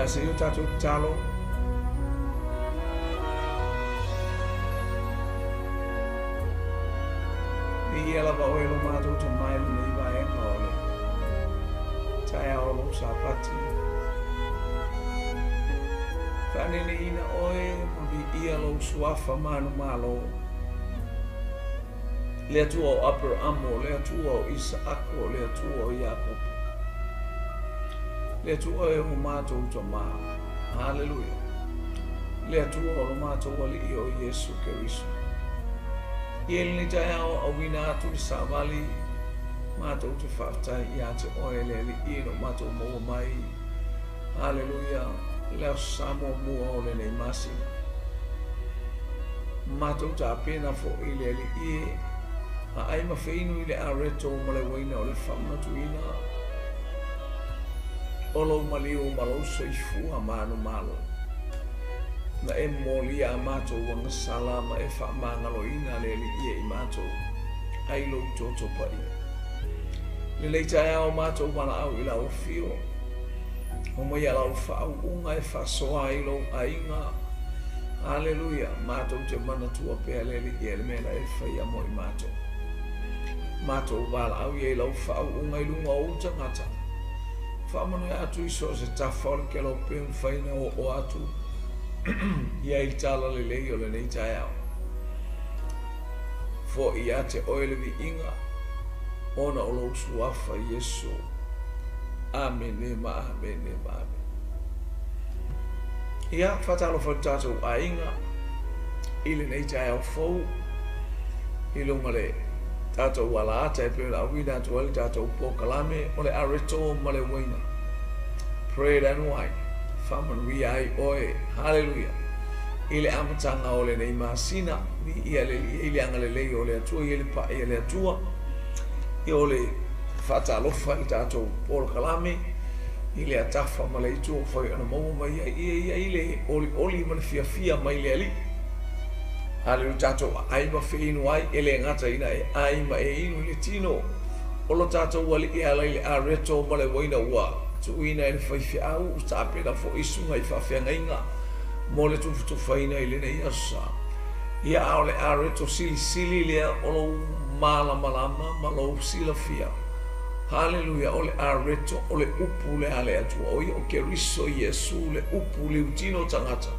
Le a se i o tatou tatalo. Viia lava oe lo matou Tama i lenei vaega o le taeao o lou Sapati. Faaneneina oe ma viia lou suafa manumalo. Le Atua o Aperamo, le Atua o Isaako, le Atua o Iakopo. Le Atua e o matou Tama. Haleluia. Le Atua o lo matou Alii o Iesu Keriso. Ia i lenei taeao auina atu le savali matou te faafetai ia te oe le Alii na matou maua mai. Haleluia. Le aso Sa muamua o lenei masina. Matou tapena foi le Alii e aai ma feinu i le areto ma le uaina o le faamanatuina o lou maliu ma lou soifua manumalo. Na e molia a matou agasala ma e faamagaloina le Alii e i matou ai lou toto paia. Lenei taeao matou valaau i lau afio, o mai a lau faauuga e faasoa ai lou aiga. Haleluia. Matou te manatua pea le Alii e le mea na e faia mo i matou. Matou valaau ia i lau faauuga i luga o ou tagata. Faamanuia atu i so o se tafa o le kelope mafai ona oo atu ia i le tala lelei o lenei taeao. Fo'i ia te oe le viiga ona o lou suafa Iesu. Amene ma amene ma amene. Ia, faatalofa i le tatou aiga i lenei taeao fou i luga le tatou alaata e pei ona auina atu ai le tatou polokalame o le areto ma le uaina. Bread and wine. Faamanuia ai oe. Haleluia. I le amataga o lenei masina, viia le Alii i le agalelei o le Atua i le pa'i a le Atua. Ia o le faatalofa i le tatou polokalame i le atafa ma le itu o fai ona maua mai ai ia ia i le olioli ma le fiafia mai le Alii. Haleluia tatou aai ma feinu ai e le gata ina e ai ma e inu i le tino o lo tatou Alii e ala i le areto ma le uaina ua tuuina e le faifeau tapena foi susuga i faafeagaiga mo le tufatufaina i lenei aso sa. Ia a o le areto silisili lea o lou malamalama ma lou silafia. Haleluia, o le areto o le upu le a le Atua. O ia o Keriso Iesu le upu liutino tagata.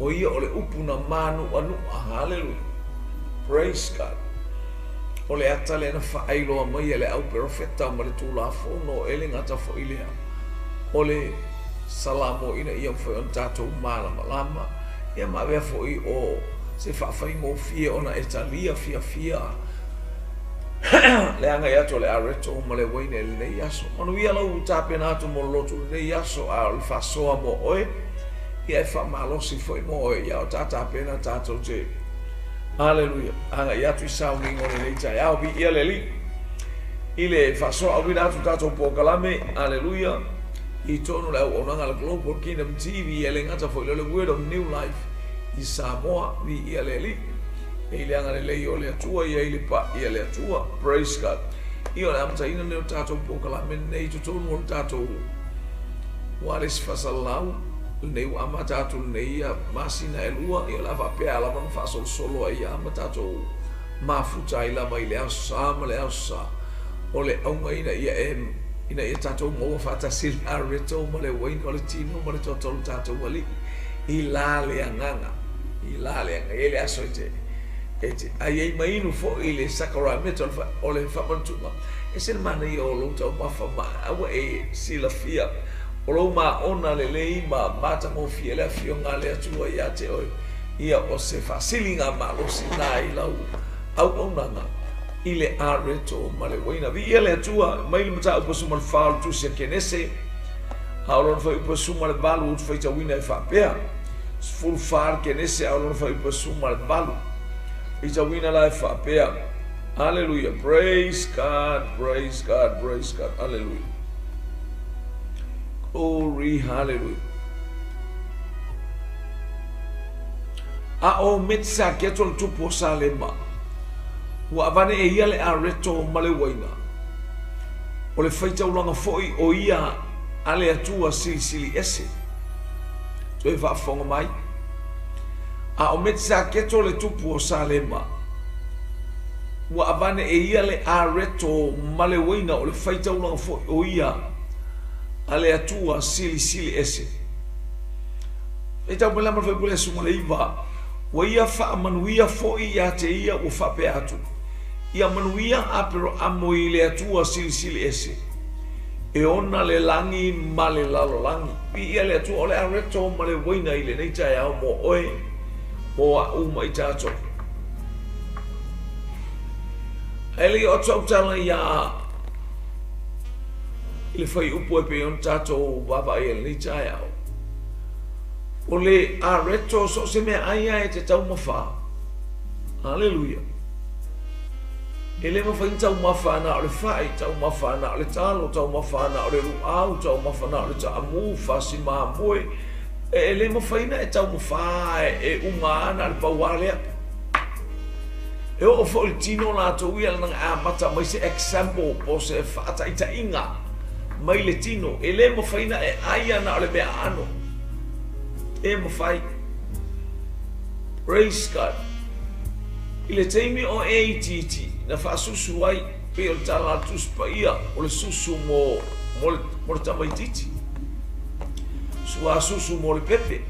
O ia o le upu na manu'anu'a. Haleluia. Praise God. O le ata lea na faailoa mai e le au perofeta ma le Tulafono e le gata foi lea. O le Salamo ina ia mafai ona tatou malamalama ia ma avea foi o se faafaigofie ona e talia fiafia le agai atu o le areto ma le uaina i lenei aso. Manuia lau tapena atu mo le lotu i lenei aso, a o le faasoa mo oe, ia e faamalosi foi mo oe, ia o tapena tatou te, haleluia, agai atu i sauniga o lenei taeao. Viia le Alii i le faasoa auina atu tatou polokalame, haleluia, i totonu o le auaunaga a le Global Kingdom TV e le gata foi le Word of New Life i Samoa. Viia le Alii e i le agalelei o le Atua ia i le pa'i a le Atua. Praise God. Ia o le amataina lenei o le tatou polokalame lenei i totonu o le tatou wireless faasalalau lenei ua amata atu lenei ia masina e lua, ia o le a faapea lava ona faasolosolo ai ia ma tatou mafuta ai lava i le aso Sa ma le aso Sa. O le auga ina ia e ina ia tatou maua faatasi le areto ma le uaina o le tino ma le toto o le tatou Alii i la le agaga, i la le agaga. E i ai le aso e te ai ai ma inu foi le sakaramento o le faamanatuga. E ese le manaia o lou taumafa ma aua e silafia o lou maona lelei ma matagofie le afioga a le Atua ia te oe. Ia o se faasiliga malosi na i lau auaunaga i le areto ma le uaina. Viia le Atua mai le mataupu 14 o le Tusi a Kenese, a o lona fuaiupu 18 ou te faitauina e faapea. 14 le Kenese a o lona fuaiupu 18. Faitauina la e faapea. Hallelujah. Praise God, praise God, praise God. Hallelujah. Glory, hallelujah. A o Metisaketo le tupu o Salema, ua avane e ia le areto ma le uaina. O le faitaulaga foi o ia a le Atua silisili ese. Toe faafofoga mai. A o Metisaketo le tupu o Salema, ua avane e ia le areto ma le uaina o le faitaulaga foi o ia a le Atua Silisili Ese. Faitau mai la ma le fuaiupu 19, Ua ia faamanuia foi ia te ia ua faapea atu, Ia manuia Aperoamo i le Atua Silisili Ese, e ona le lagi ma le lalolagi. Viia le Atua, o le areto ma le uaina i lenei taeao mo oe, mo a'u ma i tatou. Ae le i oo atu sau tala ia i le fuaiupu e pei ona tatou vaavaai ai i lenei taeao, o le areto so o se meaai lava e te taumafa. Aleluia! E le mafai ona taumafa na o le fai, taumafa na o le talo, taumafa na o le luau, taumafa na o le taamu, fasi mamoe. E le mafai ona e taumafa e uma lava na o le pau lava lea. E oo foi i le tino latou ia leaga e amata mai se example po o se faataitaiga mai le tino. E le mafai ona e ai lava na o le mea aano. E mafai. Praise God. I le taimi o e itiiti, na faasusu ai, pei o le tala a le Tusi Paia, o le susu mo, mo le, mo le tamaitiiti. Sua susu mo le pepe.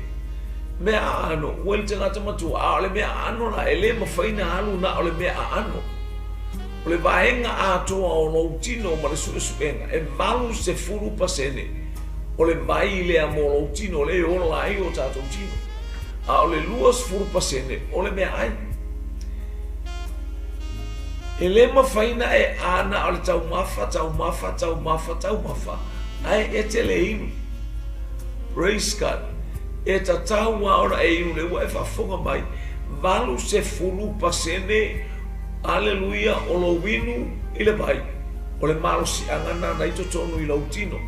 Mea aano, ua i le tagata matua, a o le mea aano la, e le mafai na alu na o le mea aano. O le vaega atoa o lou tino ma le suesuega, e 80% o le vai lea mo lou tino, lea e ola ai o tatou tino. A o le 20% o le meaai. E le mafai na e a na o le taumafa, taumafa, taumafa, taumafa, ae e te le inu. Praise God. E tatau lava ona e inu lea ua e faafofoga mai, 80%, aleluia, o lou inu i le vai, o le malosiaga lena na i totonu i lou tino.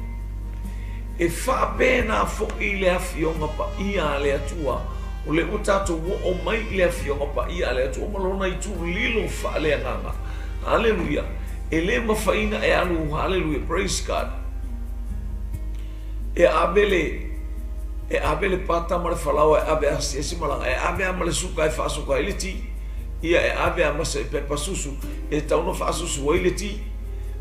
E faapena foi le Afioga Paia a le Atua, o lea ua tatou oo mai i le Afioga Paia a le Atua ma Lona itu lilo faaleagaga. Haleluia! E le mafai ona e alu, haleluia, praise God, e ave le, e ave le pata ma le falaoa e ave asiasi malaga, e ave lava ma le suka e faasuka ai le ti, ia e ave lava ma se pepa susu e tatau ona faasusu ai le ti.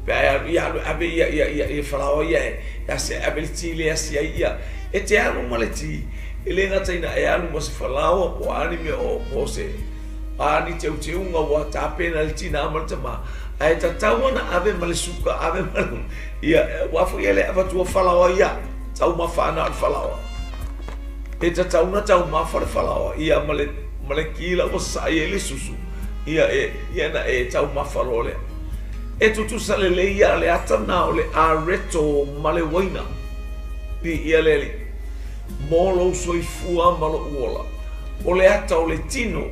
Pe a e alu, ia alu e ave ia, ia, ia, ia falaoa ia e, e asi e ave le ti lea e asi ai ia. E te alu ma le ti, e le gata ina e alu ma se falaoa po o a ni mea o, po o se, a ni teuteuga ua tapena e le tinā ma le tamā, ae tatau ona ave ma le suka, ave ma le, ia, aua foi e le avatua falaoa ia, taumafa ana o le falaoa. E tatau ona taumafa le falaoa, ia, ma le, ma le kila ua saai ai le susu, ia, e, ia na e taumafa loa lea. E tutusa lelei ia le ata na o le areto ma le uaina. Viia le Alii. Mo lou soifua ma lou ola. O le ata o le tino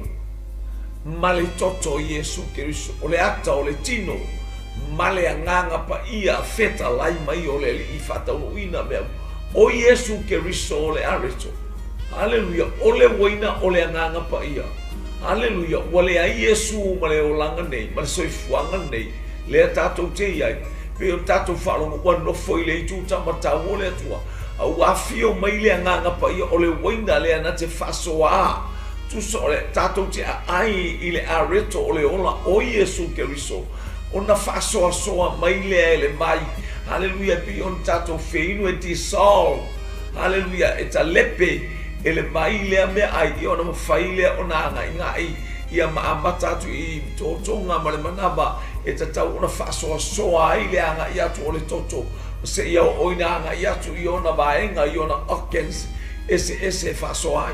ma le toto Iesu Keriso. O le ata o le tino ma le Agaga Paia fetalai mai o le Alii faataunuuina mea uma. O Iesu Keriso o le areto. Aleluia. O le uaina o le Agaga Paia. Aleluia! Ua leai Iesu ma le olaga nei, ma le soifuaga nei, lea tatou te i ai, pei ona tatou faalogo, ua nofo i le itu taumatau o le Atua, a ua afio mai le Agaga Paia, o le uaina lea na te faasoa, tusa o le tatou te aai i le areto o le ola o Iesu Keriso, ona faasoasoa mai lea e le vai, aleluia, e pei ona tatou feinu e dissolve, aleluia, e talepe e le vai lea meaai, ia ona mafai lea ona agaigai ia ma amata atu i totoga ma le manava e tatau ona faasoasoa ai le agai atu o le toto seia oo ina agai atu i ona vaega, i ona organs eseese e faasoa ai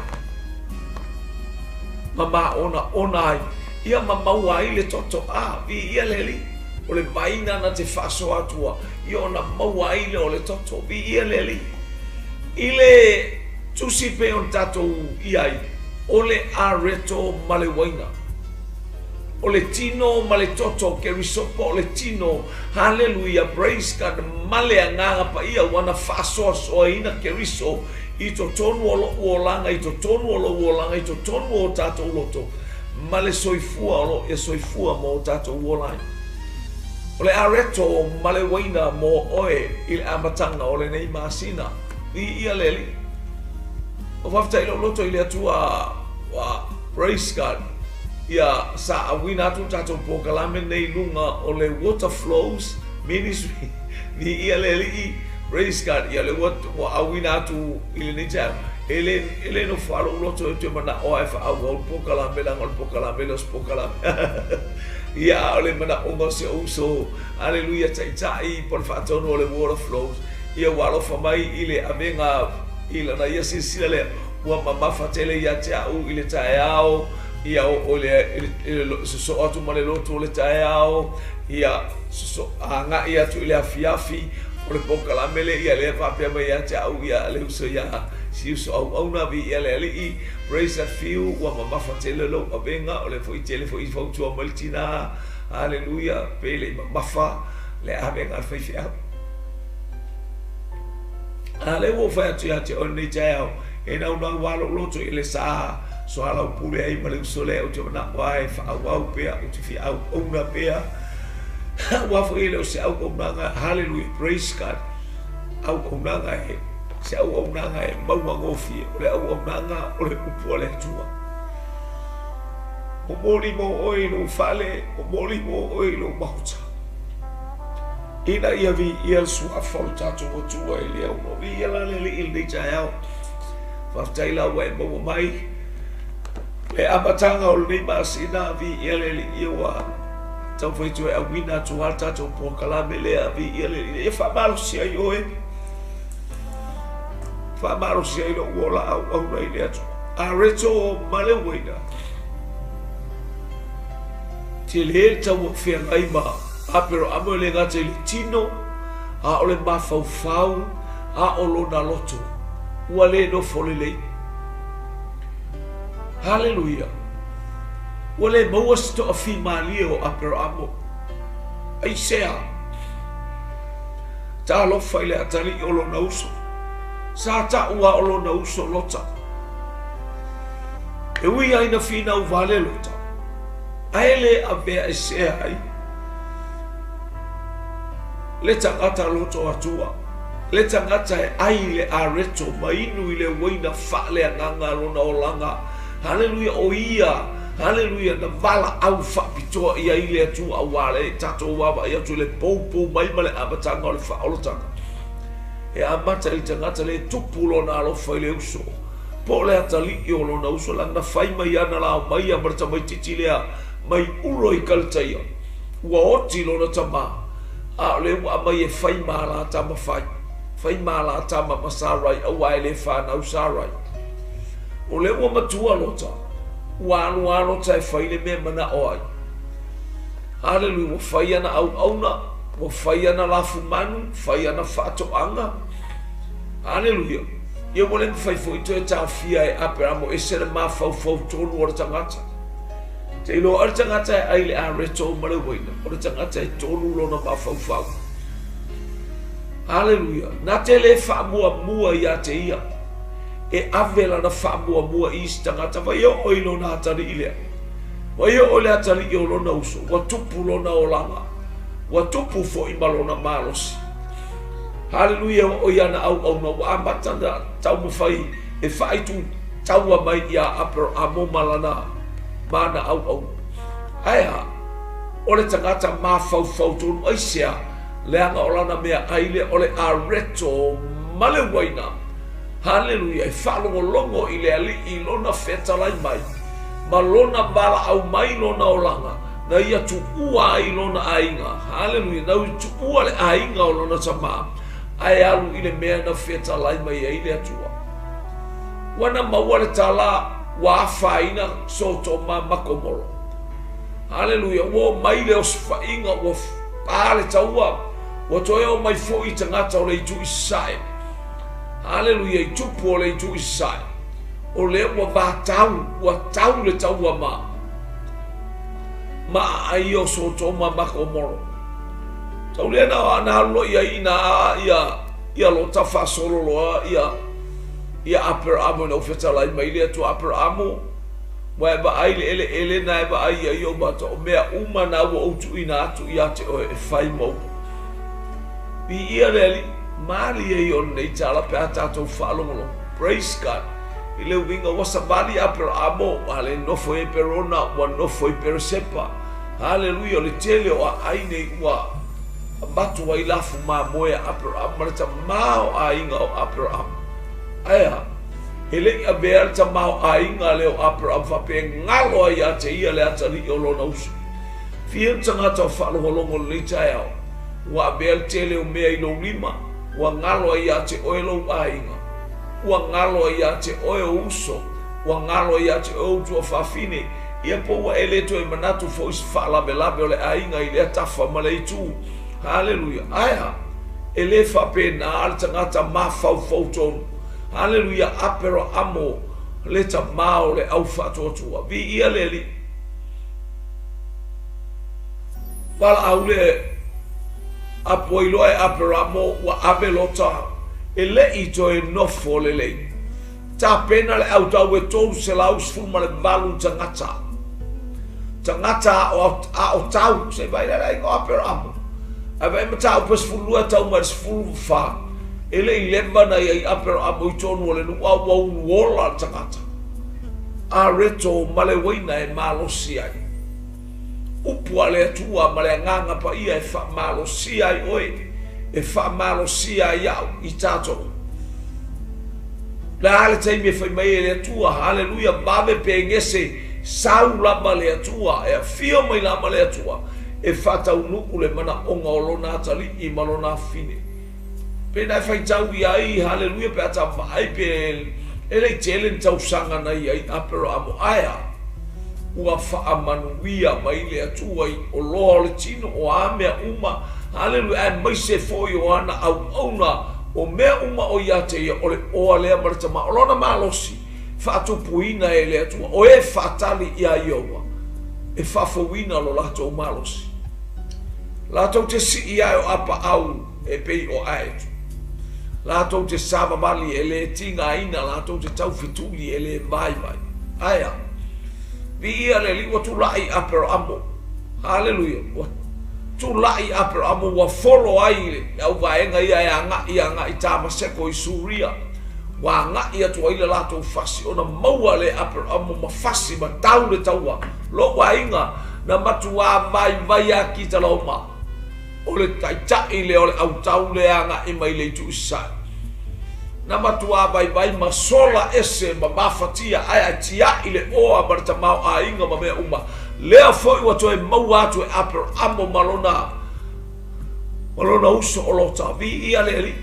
ma maonaona ai, ia ma maua ai le toto. A, viia le Alii, o le vai nana te faasoa atua, ia ona maua ai lea o le toto. Viia le Alii. I le tusi pei ona tatou i ai, o le areto ma le uaina, o le tino ma le toto, Keriso po o le tino, haleluia, praise God, ma le Agaga Paia ua na faasoasoaina Keriso i totonu o lo'u olaga, i totonu o lou olaga, i totonu o o tatou loto, ma le soifua o lo o ia soifua ma o tatou ola ai. O le areto ma le uaina mo oe i le amataga o lenei masina. Viia le Alii. Ou faafetai i lou loto i le Atua, ua, praise God, ia sa auina atu le tatou polokalame lenei i luga o le Water Flows Ministry. Viia le Alii, praise God, ia lea ua, ua auina atu i lenei taeao. E le, e le nofo lava lou loto e toe manao lava e faaauau le polokalame leaga o le polokalame lea o se polokalame. Ia, a o le manaoga o si ou uso, Aleluia, Taitai po o le faatonu o le Water Flows, ia ua alofa mai i le avega i lana ia silasila lea, ua mamafa tele ia te au i le taeao, ia oo i le, i le sosoo atu ma le lotu o le taeao, ia sosoo agai atu i le afiafi o le polokalame lea, ia lea faapea mai ia te au ia le uso ia si uso auauna, viia le Alii, praise and few, ua mamafa tele lou avega, o lea foi tele foi fautua mai le tina, Aleluia, pe le i mamafa le avega a le faifeau. A lea ua ou fai atu ia te oe lenei taeao, e naunau lava lou loto i le sa soalaupule ai ma le uso lea ou te manao lava e faaauau pea, ou te fia auauna pea. Aua foi e le o se auaunaga, hallelujah, praise God, auaunaga e, se auaunaga e maua gofie, o le auaunaga o le upu a le Atua. Momoli mo oe i lou fale, momoli mo oe i lou maota. Ina ia viia le suafa o le tatou Atua i le aunoa. Viia la le Alii i lenei taeao. Faafetai la ua e maua mai le amataga o lenei masina. Viia le Alii ua taumafai toe auina atu lava le tatou polokalame lea. Viia le Alii. Ia faamalosi ai oe. Faamalosi ai lou ola auauna i le Atua. Areto ma le uaina. Tele le taua feagai ma Aperahama e le gata i le tino, a o le mafaufau, a o lona loto. Ua le nofo lelei. Haleluia! Ua le maua se toafimalie o Aperahama. Aisea? Talofa i le atalii o lona uso. Sa ta'u a o lona uso Lota. E ui ai na finau vale Lota, ae le avea esea ai le tagata loto atua, le tagata e ai i le areto ma inu i le uaina faaleagaga lona olaga. Haleluia, o ia, haleluia, na valaau faapitoa i ai le Atua aua le tatou vaavaai atu i le poupou mai ma le amataga o le faaolataga. E amata i le tagata le tupu lona alofa i le uso, po o le atalii o lona uso, leaga na fai mai ana lao mai ia ma le tamaitiiti lea mai Uro i Kaletaia, ua oti lona tama, a o lea ua aumai e fai ma la tama fai, fai ma la tama ma Sarai, aua e le fanau Sarai. O lea ua matua Lota, ua alu lava Lota e fai le mea e manao ai. Haleluia, ua fai ana auauna, ua fai ana lafumanu, fai ana faatoaga. Haleluia. Ia ua le mafai foi toe taofia e Aperamo ese le mafaufau tonu o le tagata. Te iloa o le tagata e ai le areto ma le uaina, o le tagata e tonu lona mafaufau. Haleluia. Na te le faamuamua ia te ia. E ave lana faamuamua i isi tagata, vai oo i lona atalii lea. Vai oo i le atalii o lona uso, ua tupu lona olaga, ua tupu foi ma lona malosi. Haleluia, oo i ana auauna, ua amata ona taumafai e faaitu taua mai iā Aperahamo ma lana ma ana auauna. Ae a? O le tagata mafaufau tonu aisea, leaga o lana meaai lea o le areto ma le uaina. Haleluia, e faalogologo i le Alii i lona fetalai mai, ma lona valaau mai lona olaga, na ia tuua ai lona aiga. Haleluia, na ia tuua le aiga o lona tama, ae alu i le mea na fetalai mai ai le Atua. Ua na maua le tala ua afaina Sotoma ma Komoro. Haleluia, ua omai le osofaiga, ua pa le taua, ua toe omai foi tagata o le itu i sasae. Haleluia, i tupu o le itu i sasae. O lea ua vatau, ua tau le taua ma, ma aai o Sotoma ma Komoro. Tau lea na, na alu loa i ai ina ia, ia Lota faasolo loa ia, ia Aperamo ina ua fetalai mai le Atua Aperamo, ua e vaai i le eleele na e vaai i ai ou mata, o mea uma na ua ou tuuina atu ia te oe e fai mou. Viia le Alii, malie ia o lenei tala pe a tatou faalogologo. Praise God. I le uiga ua savali Aperaamo, a le nofo i Eperona, ua nofo i Peresepa. Haleluia! O le tele o aai nei ua avatu ai lafu mamoe a Aperaamo ma le tamaoaiga o Aperaamo. Ae a? E le i avea le tamaoaiga lea o Aperaamo faapea e galo ai ia te ia le atalii o lona uso. Fia le tagata o faalogologo i lenei taeao, ua avea le tele o mea i lou lima, ua galo ai ia te oe lou aiga, ua galo ai ia te oe ou uso, ua galo ai ia te oe ou tuafafine, ia po ua e le toe manatu foi i se faalavelave o le aiga i lea tafa ma lea itu. Haleluia! Ae a? E le faapena le tagata mafaufau tonu. Haleluia! Aperahamo le tama o le au faatuatua. Viia le Alii. Valaau le apoailoa e Aperamo ua ave Lota e le i toe nofo lelei. Tapena le autau e 318 tagata. Tagata a o tau, se i vaai la le aiga o Aperamo. Ae vaai mataupu e 12 tau mai le 14. E le i leva na i ai Aperamo i tonu o le nuu a ua uluola le tagata. Areto ma le uaina e malosi ai. Upu a le Atua ma le Agaga Paia e faamalosia ai oe, e faamalosia ai au i tatou. Le a le taimi e fai mai ai le Atua, haleluia, vave pe gese, sau lava le Atua, e afio mai lava le Atua, e faataunuu le manaoga o Lona atalii ma Lona afine. Pe na e faitau i ai, haleluia, pe a ta vaai pe e le i tele ni tausaga na i ai Aperahamo, ae a? Ua faamanuia mai le Atua i oloa o le tino, o a mea uma, haleluia, aemaise foi o ana auauna, o mea uma o ia te ia, o le oa lea ma le tama o lona malosi, faatupuina e le Atua, o e faatali iā Ieova, e faafouina lo latou malosi. Latou te sii ae o apaau e pei o aetu. Latou te savavali e le tigaina, latou te taufetuli e le vaivai. Ae a? Viia le Alii, ua tulai Aperamo. Haleluia! Ua tulai Aperamo, ua folo ai le auvaega ia e agai agai Tamaseko i Suria. Ua agai atu ai le latou fasi, ona maua le Aperamo ma fasi ma tau le taua. Lou aiga, na matuā vaivai a Kitalaoma. O le taitai lea o le autau lea agai mai le itu i sasae. Na matuā vaivai ma sola ese ma mafatia ae ae tiai le oa ma le tamaoaiga ma mea uma. Lea foi ua toe maua atu e Aperamo ma lona ma lona uso o Lota. Viia le Alii.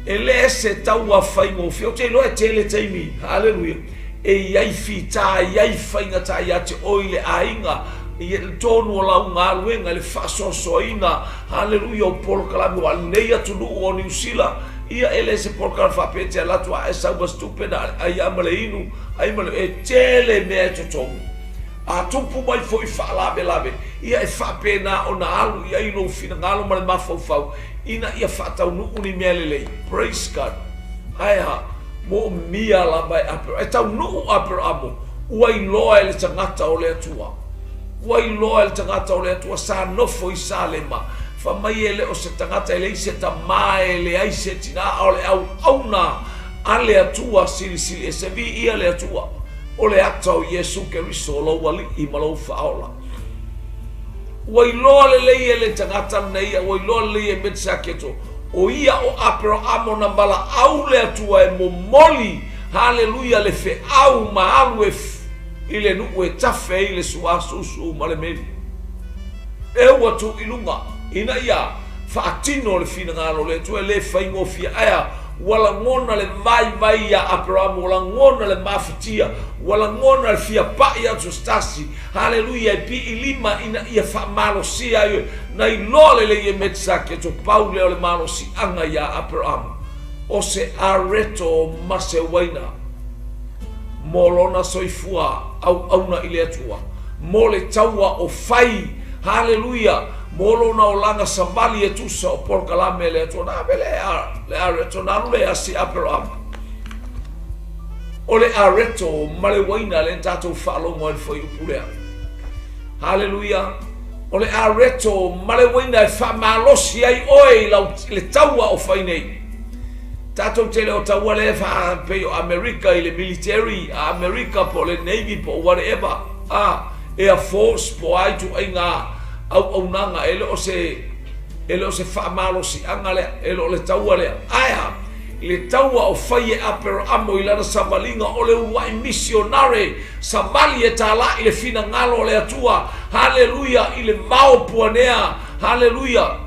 E le se taua faigofie. Ou te iloa e tele taimi, haleluia, e i ai fita, e i ai faigata ia te oe i le aiga, i totonu o lau galuega, i le faasoasoaina, haleluia, o polokalame, aua o lenei atunuu o Niu Sila, ia e le se polokalame faapea e te alu atu a e sau ma se tupe na o le ai lava ma le inu, ai ma le, e tele mea e totogi. A tupu mai foi faalavelave, ia e faapena ona alu i ai lou finagalo ma le mafaufau ina ia faataunuu ni mea lelei. Praise God. Ae a? Moomia lava e Aperamo. E taunuu Aperamo, ua iloa e le tagata o le Atua. Ua iloa e le tagata o le Atua sa nofo i Salema, fai mai e le o se tagata, e leai se tamā, e leai se tinā, a o le auauna a le Atua Silisili Ese. Viia le Atua, o le ata o Iesu Keriso, lou Alii ma lou Faaola. Ua iloa lelei e le tagata lenei, ua iloa lelei e Metisaketo, o ia o Aperahamo na valaau le Atua e momoli, haleluia, le feau ma alu e i le nuu e tafe ai le suasusu ma le meli. E ua tu i luga, ina ia faatino le finagalo o le Atua, e le faigofie. Ae a? Ua lagona le vaivai iā Aperahamo, ua lagona le mafatia, ua lagona le fia pai atu o se tasi, Haleluia, e pii lima ina ia faamalosia ai oe. Na iloa lelei e Metisaketo pau lea o le malosiaga iā Aperahama, o se areto ma se uaina mo lona soifua auauna i le Atua, mo le taua o fai, haleluia, mo lona olaga savali e tusa o polokalame a le Atua. Na ave le areto, na alu le asi Aperahama. O le areto ma le uaina lea na tatou faalogo ai le fuaiupu lea. Haleluia! O le areto ma le uaina e faamalosi ai oe i lau, le taua o fai nei. Tatou te le o taua lea e faapei o Amerika i le military a Amerika po o le Navy po o whatever, a, Air Force po o a ituaiga auaunaga, e le o se, e le o se faamalosiaga lea, e le o le taua lea. Ae a? I le taua o fai e Aperaamo i lana savaliga o le uluai misionare savali e tālā i le finagalo o le Atua, haleluia, i le vao puanea, haleluia,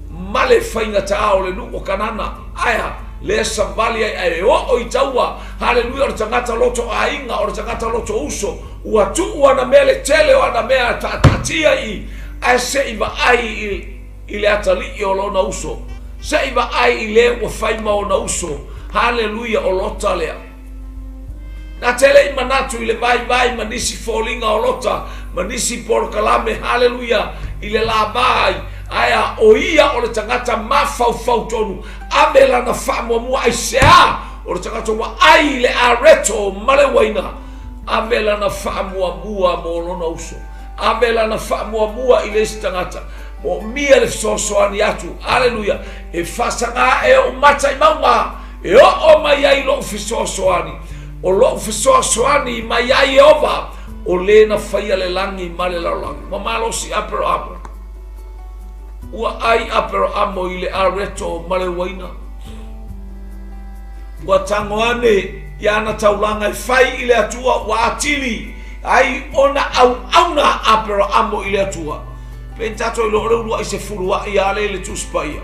ma le faigatā o le nuu o Kanana. Ae a? Lea savali ai ae oo i taua, haleluia, o le tagata loto aiga, o le tagata loto uso, ua tuu ana mea le tele o ana mea taataatia i, ae se i vaai i, i le atalii o lona uso, se i vaai i le ua fai ma ona uso. Haleluia, o Lota lea. Na te le i manatu i le vaivai ma nisi foliga o Lota ma nisi polokalame, haleluia, i le lava ai, ae a o ia o le tagata mafaufau tonu, ave lana faamuamua aisea? O le tagata ua ai i le areto ma le uaina, ave lana faamuamua mo lona uso, ave lana faamuamua i le isi tagata, moomia le fesoasoani atu, haleluia, e faasaga ae ou mata i mauga, E oo mai ai loʻu fesoasoani, o loʻu fesoasoani mai iā Ieova, o lē na faia le lagi ma le lalolagi. Ua malosi Aperahamo. Ua ʻai Aperahamo i le areto ma le uaina. Ua tago ane i ana taulaga e fai i le Atua, ua atili ai ona auauna Aperahamo i le Atua. Pei tatou iloa o le uluai sefuluaʻi a lea i le Tusi Paia.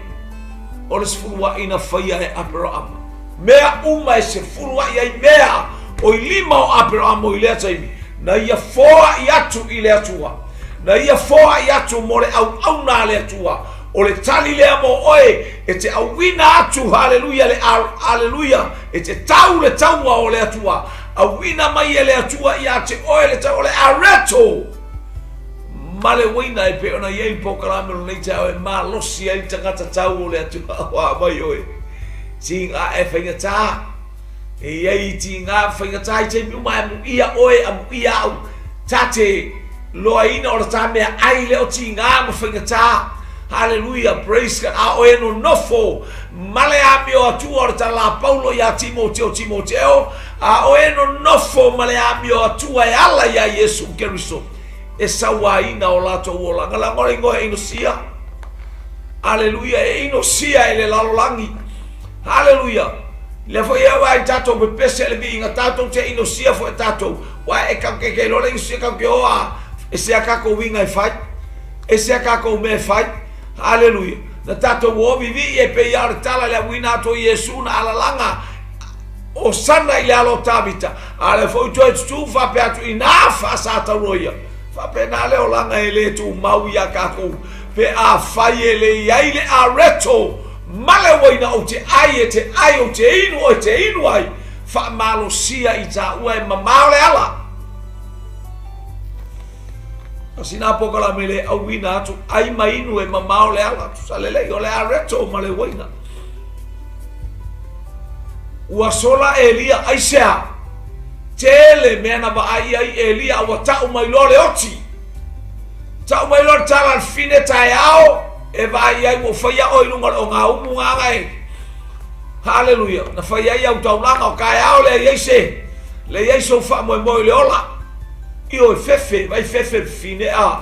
O le sefuluaʻi na faia e Aperahama. Mea uma e sefuluaʻi ai mea o i lima o Aperahama i lea taimi, na ia foaʻi atu i le Atua. Na ia foaʻi atu mo le auauna a le Atua. O le tali lea mo oe e te auina atu, haleluia, le haleluia, e te tau le taua o le Atua. Auina mai e le Atua ia te oe le tau o le areto. Ma le uaina e pei ona i ai le polokalame o lenei taeao e malosi ai le tagata tau o le Atua ua aumai oe. Tiga e faigata. E i ai tiga faigata i taimi uma e amuia oe, amuia au. Ta te loaina o le ta mea ai le o tiga ma faigata. Haleluia, praise God. A oe nonofo ma le amio Atua o le tala a Paulo iā Timoteo, Timoteo, a oe nonofo ma le amio Atua e ala iā Iesu Keriso. e sauaina o latou olaga. Leaga o le igoa e inosia. Aleluia, e inosia e le lalolagi. Aleluia. Lea foi e au ai tatou pepese le viiga, tatou te inosia foi tatou. Ua e kau ke ke loa le inosia kau ke oa, e se a kakou uiga e fai. E se a kakou mea e fai. Aleluia. Na tatou o vivii e pei a o le tala le auina atu o Iesu na alalaga Hosana i le alo o Tavita. A lea foi toe tutū faapea atu inā faasataulo ia. Faapena le olaga e le tumau iā kākou pe afai e le i ai le areto ma le uaina ou te ai e te ai ou te inu oe te inu ai faamalosia i tāua e mamao le ala. A sina pokalame le auina atu ai ma inu e mamao le ala. Tusa lelei o le areto ma le uaina. Ua sola Elia, aisea? Tele mea na vaai ai Elia a ua tau mai loa le oti. Tau mai loa le tala a le fine taeao e vaai ai ua faia oe i luga o le ogaumu gaga e. Haleluia. Na fai ai au taulaga o taeao lea i ai se le i ai sou faamoemoe i le ola. Ioe fefe, vai fefe fine a.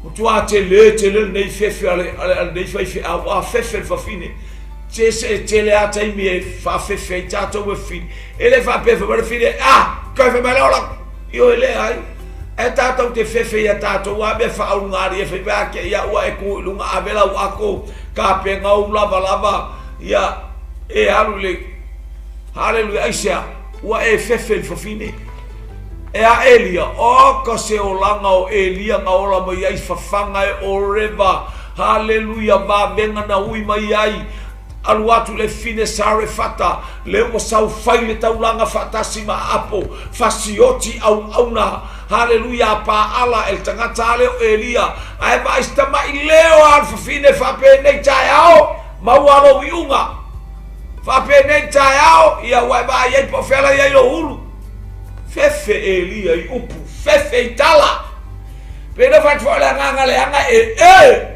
Matua tele tele lenei fefe a le, a le, a lenei faifeau, a fefe le fafine. Se se tele a taimi e faafefe ai tatou e fafine. E le faapea fai mai le fafine, ah, toe fai mai le ola. Ioe leai. Ae tatou te fefe ia tatou a mea faaulugalia fai mai a ke ia ua e ku i luga ave lau ako kapega ou lavalava ia e alu i le Haleluia aisea ua e fefe i le fafine. E a Elia, oka se olaga o Elia na ola mai ai fafaga e Oreva, haleluia, vavega na ui mai ai, alu atu le fine Sarefata, le ua sau fai le taulaga faatasi ma Aapo, fasioti auauna, haleluia, a paala e le tagata ale o Elia, ae vaai se tamaʻi leo a le fafine faapenei taeao, maua lou iuga. Faapenei taeao, ia ua e vaai ai po o fea la i ai lou ulu. Fefe Elia i upu, fefe i tala. Pei na fai atu foi o le agaga leaga e e.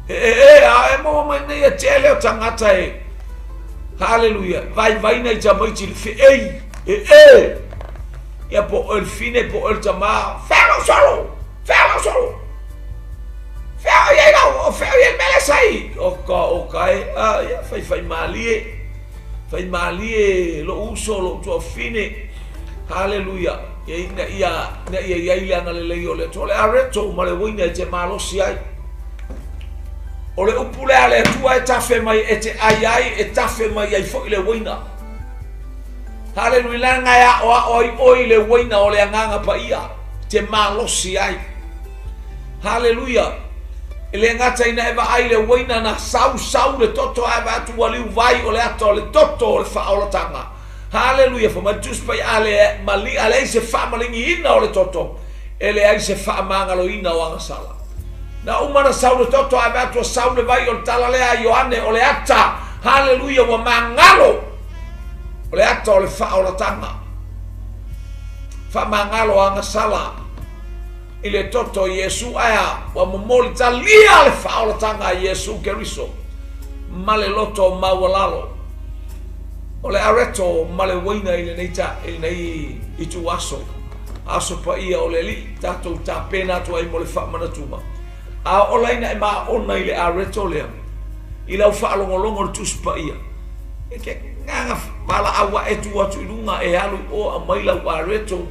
E a e maua mai nei e tele o tagata e haleluia vaivaina i tamaiti i le feei e ia po o le fine po o le tama fea lau solo fea lau solo fea o iai lau o fea o iai le mea lea sa i o ka o ka e a ia faifai malie fai malie lou uso lou tuafine haleluia ia ina ia ina ia iai le agalelei o le Atua o le areto ma le uaina e te malosi ai. O le upu lea a le Atua e tafe mai e te ai ai, e tafe mai ai foi le uaina. Haleluia, leaga e aoao ai oe i le uaina o le Agaga Paia, te malosi ai. Haleluia. E le gata ina e vaai le uaina na sau sau le toto ae vaai atu ua liu vai o le ata o le toto o le faaolataga. Haleluia, fai mai le Tusi Paia, a le mali, a leai se faamaligiina o le toto, e leai se faamagaloina o agasala. Na uma na sau le toto ae vaai atu ua sau le vai o le tala lea a Ioane o le ata, haleluia, ua magalo o le ata o le faaolataga. Faamagalo agasala i le toto o Iesu ae a ua momoli talia le faaolataga a Iesu Keriso ma le loto maualalo. O le areto ma le uaina i lenei ta, i lenei ituaso, aso paia o le Alii, tatou tapena atu ai mo le faamanatuga. A oo la ina e maona i le areto lea, i lau faalogologo i le Tusi Paia, e ke agaga valaau ae tu atu i luga e alu i o aumai lau areto,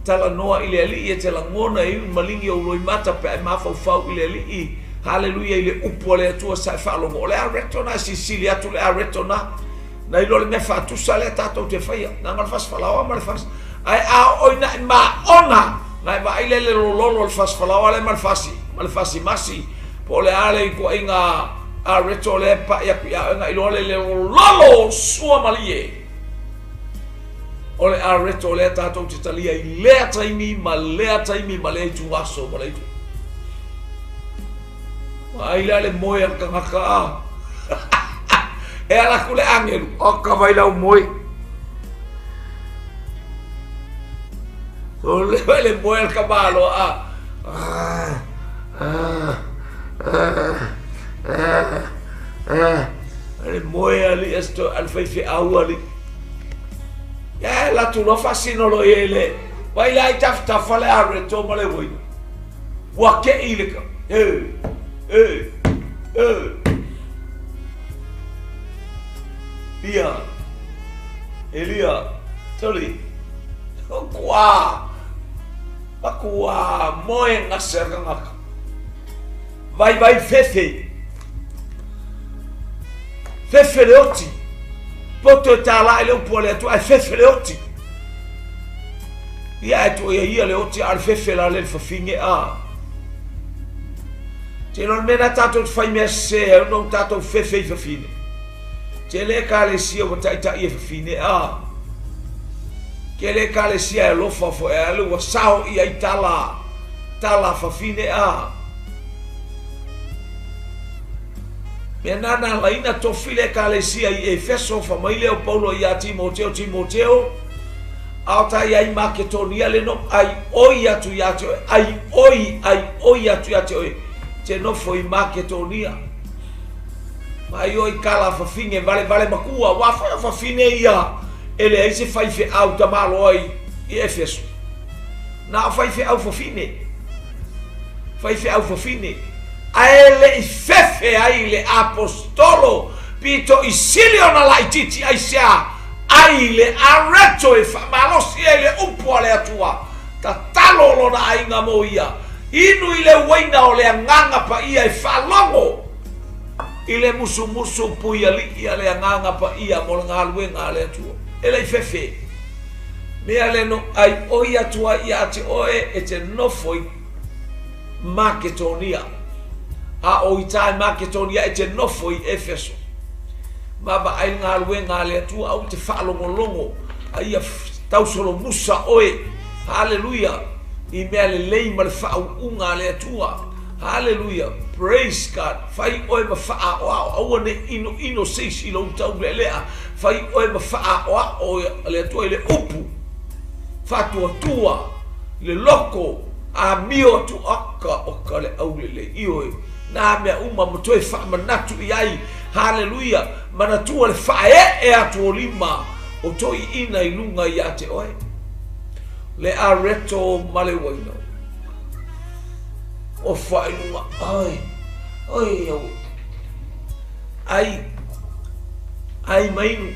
talanoa i le Alii e te lagona e iu maligi ou loimata pe a e mafaufau i le Alii, Haleluia i le upu a le Atua sa e faalogo. O le areto na e silisili atu le areto na. Na iloa le mea faatusa lea tatou te faia. Leaga o le fasi falaoa ma le fasi. Ae a oo ina e maona, na e vaai lea i le lololo o le fasi falaoa lea ma le fasi, ma le fasi masi, po o le a le ituaiga areto lea e pai atu ia oe, na iloa lea i le lololo o sua malie. O le areto lea tatou te talia i lea taimi ma lea taimi ma lea ituaso ma lea itu. Vaai la le moe a le tagata a. E ala atu le agelu, oka mai lau moe. O le le moe a le tamaloa a. Le moe a li esto al faifeau a li. Ia e latu loa faasino loa i ai le vai la i tafatafa le areto ma le uaina. Ua kei le ka. E, e, e. Ia, Elia, toli. Kua, makua moe gase a tagata. Vaivai fefe. Fefe le oti. Poto e tālā i le upu a le Atua, ae fefe le oti. Ia e tuia ia le oti a o le fefe la le fafine a. Te loa le mea na tātou te whai mea sese ai ona o tātou fefe i fafine. Te le ekalesia ua taitai e fafine a. Ke le ekalesia e alofa foe a le ua sao i ai tala, tala fafine a. Mea na na alaina tofi le ekalesia i Efeso, fa mai lea o Paulo ia Timoteo, Timoteo, a o ta iai Maketonia le no ai oi atu ia te oe, ai oi, ai oi atu ia te oe, te nofo i Maketonia. Ma ai oi kala fafine vale vale makua, wa fa fafine ia, e leai se faifeau tamaloa i, i Efeso. Na o faifeau fafine. Faifeau fafine. Ae le i fefe ai le Aposetolo pito i sili ona laitiiti aisea ai le areto e faamalosi ai le upu a le Atua, tatalo lona aiga mo ia, inu i le uaina o le Agaga Paia e faalogo i le musumusu puialii a le Agaga Paia mo le galuega a le Atua. E le i fefe. Mea le no ai oi atu ai ia te oe e te nofo i Maketonia, a o i tai Maketonia e te nofo i Efeso. Vaavaai le galuega a le Atua, aua te faalogologo a ia tausolomusa oe, haleluia, i mea lelei ma le faauuga a le Atua. Haleluia, praise God. Fai oe ma faaoao, aua ne i inoino se isi i lou taulealea. Fai oe ma faaoao a le Atua i le upu, faatuatua, le loko. Amio atu oka oka le aulelei. Ioe, nā mea uma ma toe faamanatu i ai. Haleluia! Manatua le faaee atu o lima o toeaiina i luga ia te oe. Le areto ma le uaina. O faailuga, oi, oi, au, ai, ai mainu.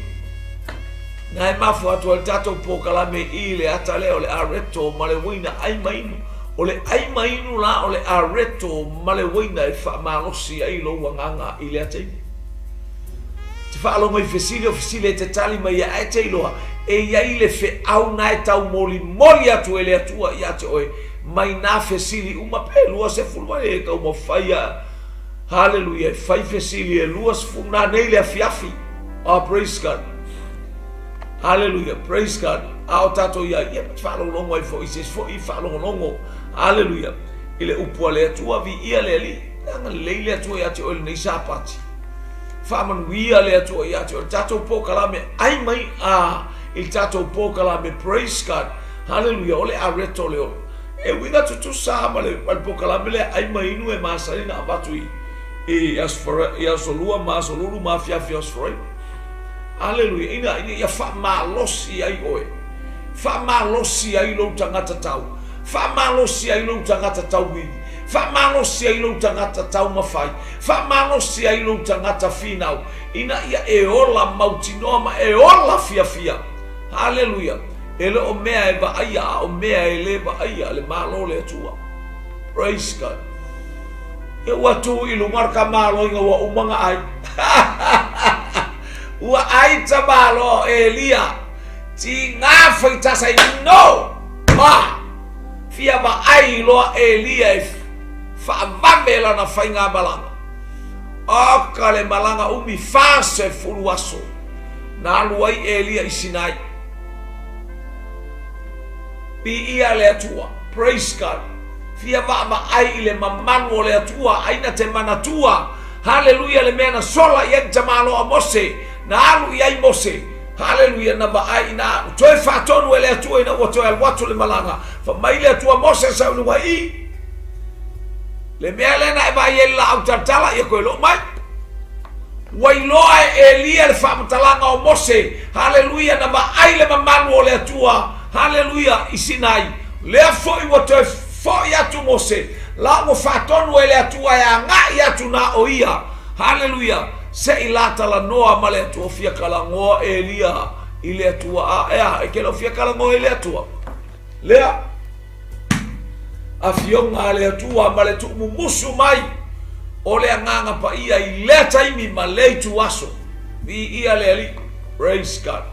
Na e mafua atu ai le tatou polokalame i le ata lea o le areto ma le uaina ai ma inu. O le ai ma inu la o le areto ma le uaina e faamalosi ai lou agaga i lea taimi. Te faalogo i fesili o fesili e te tali mai ai ae te iloa e i ai le feau na e taumolimoli atu e le Atua ia te oe mai nā fesili uma pe 20 mai e taumafai a Haleluia e fai fesili e 20 nanei le afiafi. Oh, praise God. Haleluia, praise God. A o tatou ia, ia te faalogologo ai foi i se isi foi faalogologo. Haleluia. I le upu a le Atua, viia le Alii. Agalelei le Atua ia te oe lenei Sapati. Faamanuia le Atua ia te oe. Le tatou polokalame ai mai a i le tatou polokalame praise God. Haleluia, o le areto le ola. E uiga tutusa ma le, ma le polokalame lea ai ma inu e masani na avatu i i aso lua ma aso lulu ma afiafi o Aso Faraile. Aleluia. Ina, ina ia faamalosi ai oe. Faamalosi ai lou tagata tau. Faamalosi ai lou tagata tauivi. Faamalosi ai lou tagata taumafai. Faamalosi ai lou tagata finau. Ina ia e ola mautinoa ma e ola fiafia. Aleluia. E le o mea e vaaia, a o mea e le vaaia le Malo o le Atua. Praise God. Ia ua tu i luga le tamaloiga ua uma ona ai. Ua ai tamaloa o Elia. Tiga faitasa i no! Ma! Fia vaai loa Elia e faavave lana faigamalaga. Oka le malaga umi 40 aso na alu ai Elia i Sinai. Viia le Atua. Praise God. Fia vaavaai i le mamalu o le Atua, ai na te manatua. Haleluia le mea na sola i ai le tamaloa Mose, na alu i ai Mose. Haleluia na vaai ina toe faatonu e le Atua ina ua toe alu atu le malaga. Fai mai le Atua Mose sau i luga i le mea lea na e vaai ai le laau talatala ia toe loo mai. Ua iloa e Elia le faamatalaga o Mose, haleluia, na vaai le mamalu o le Atua, haleluia, i Sinai. Lea foi ua toe foi atu Mose, la ua faatonu e le Atua e agai atu na o ia, haleluia, se i la talanoa ma le Atua. Fia talanoa Elia i le Atua, a ea, e ke le o fia talanoa i le Atua. Lea. Afioga a le Atua ma le tuumumusu mai o le Agaga Paia i lea taimi ma lea ituaso. Viia le Alii. Praise God.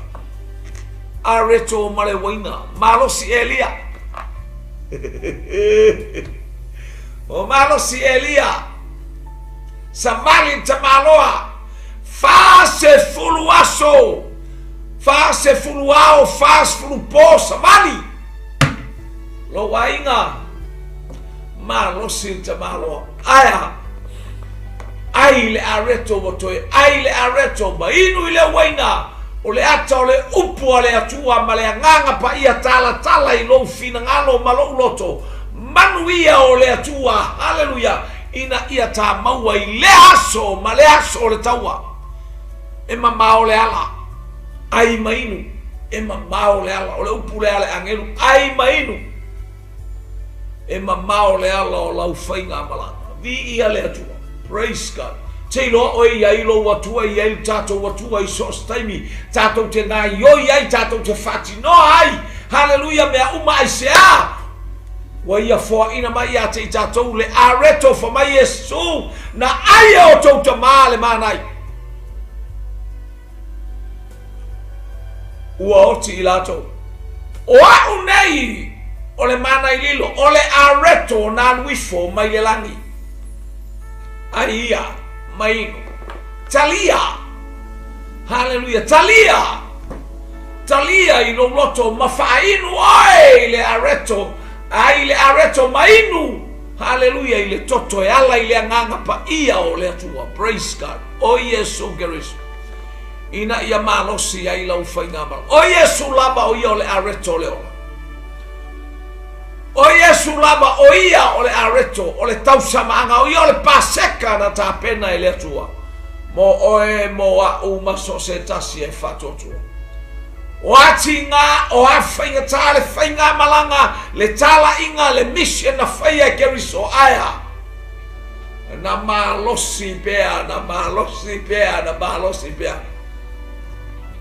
Areto ma le uaina. Malosi Elia. O malosi Elia. Savali le tamaloa. 40 aso. 40 ao, 40 po, savali. Lou aiga, malosi le tamaloa. Ae a? Ai le areto ua toe ai le areto ma inu i le uaina o le ata o le upu a le Atua ma le Agaga Paia talatala i lou finagalo ma lou loto. Manuia o le Atua, haleluia, ina ia tā maua i lea aso ma lea aso o le taua. E mamao le ala. Ai ma inu, e mamao le ala. O le upu lea a le agelu, ai ma inu, e mamao le ala o lau faigamalaga. Viia le Atua. Praise God. Te iloa oe i ai lou Atua, i ai le tatou Atua i so o se taimi, tatou te gaioi ai, tatou te faatinoa ai. Haleluia, mea uma aisea? Ua ia foaina mai ia te i tatou le areto fa mai Iesu, na ai e outou tamā le manai. Ua oti i latou. O a'u nei o le mana i lilo, o le areto na alu ifo mai le lagi. Ai ia, mai inu. Talia! Haleluia! Talia! Talia i lou loto ma faainu oe i le areto, ai le areto ma inu. Haleluia i le toto e ala i le agaga paia o le Atua. Praise God. O Iesu Keriso, ina ia malosi ai lau faigamalaga. O Iesu lava o ia o le areto o le ola. O Iesu lava, o Ia o le areto, o le tausamaaga, o Ia o le Paseka na tapena e le Atua mo oe, mo a'u ma so o se tasi e faatuatua. O a tiga, o a faigata le faigamalaga, le talaiga, le mission na faia e Keriso, ae a? Na malosi pea, na malosi pea, na malosi pea.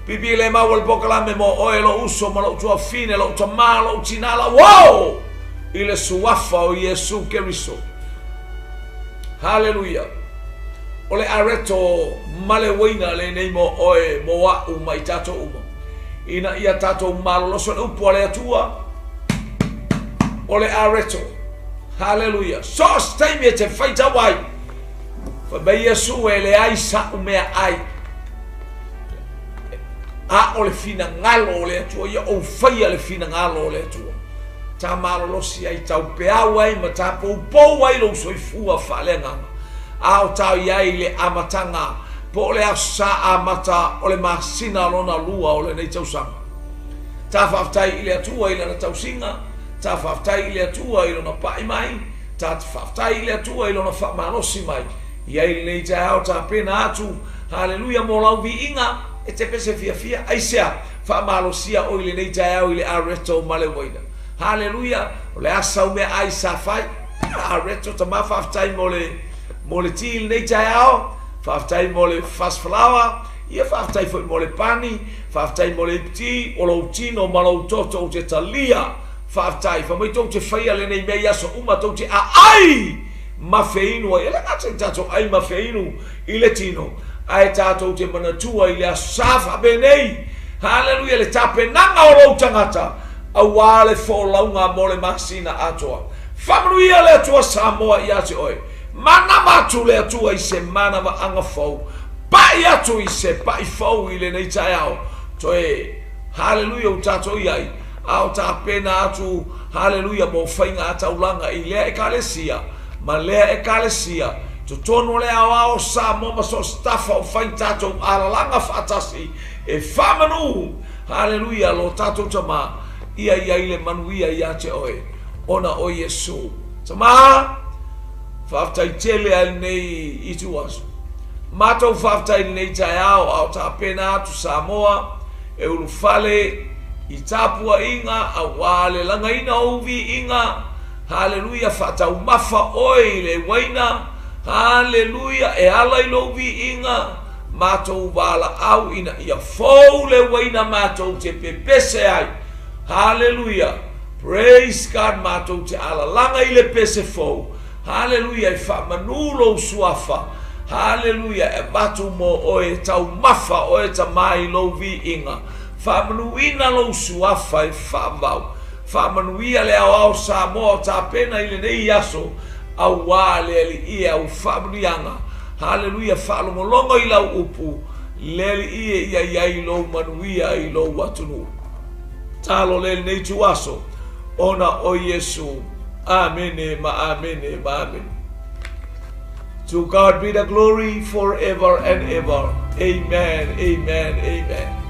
Pipi le mau o le polokalame mo oe, lou uso ma lou tuafine, lou tamā, lou tinā, lau uo i le suafa o Iesu Keriso. Haleluia! O le areto ma le uaina lenei mo oe, mo a'u ma i tatou uma, ina ia tatou malolosi. O le upu a le Atua, o le areto. Haleluia! So o se taimi e te faitau ai, fai mai Iesu, e leai sa'u meaai, a o le finagalo o le Atua. Ia ou faia le finagalo o le Atua. Ta malolosi ai, taupeau ai ma tapoupou ai lou soifua faaleagaga, a o tau i ai le amataga po o le aso sa amata o le masina lona lua o lenei tausaga. Ta faafetai i le Atua i lana tausiga, ta faafetai i le Atua i lona pa'i mai, ta te faafetai i le Atua i lona faamalosi mai i ai lenei taeao tapena atu, haleluia, mo lau viiga e te pese fiafia. Aisea? Faamalosia oe i lenei taeao i le areto ma le uaina. Haleluia! O le a sau meaai sa fai? Areto, tama, faafetai mo le mo le ti i lenei taeao. Faafetai mo le fast flower. Ia faafetai foi mo le pani. Faafetai mo le iputi o lou tino ma lou toto ou te talia. Faafetai. Fai mai tou te faia lenei mea i aso uma tou te aai ma feinu ai. E le gata i tatou ai ma feinu i le tino, ae tatou te manatua i le aso sa faapenei, haleluia, le tapenaga o lou tagata auā le folauga mo le masina atoa. Faamanuia le Atua Samoa ia te oe. Manava atu le Atua i se manavaaga fou. Pa'i atu i se pa'i fou i lenei taeao. Toe, haleluia, ua tatou i ai, a o tapena atu, haleluia, mo faiga taulaga i lea Ekalesia ma lea Ekalesia, totonu o le aoao o Samoa ma so o se tafa o fai tatou alalaga faatasi e faamanu, haleluia, lo tatou Tamā, ia i ai le manuia ia te oe ona o Iesu. Tamā, faafetai tele a i lenei ituaso. Matou faafetai i lenei taeao a o tapena atu Samoa e ulufale i tapuaiga auā le lagaina o ou viiga. Haleluia, faataumafa oe i le uaina, haleluia, e ala i lou viiga, matou valaau ina ia fou le uaina matou te pepese ai. Haleluia, praise God, matou te alalaga i le pese fou, haleluia, e faamanu lou suafa, haleluia, e avatu mo oe, e taumafa oe Tama i lou viiga, faamanuina lou suafa e faavavau. Faamanuia le aoao Samoa o tapena i lenei aso auā le Alii e au faamanuiaga. Haleluia faalogologo i lau upu le Alii e ia i ai lou manuia i lou atunuu. Talo le lenei ituaso ona o Iesu. Amene ma amene ma amene. To God be the glory forever and ever. Amen, amen, amen.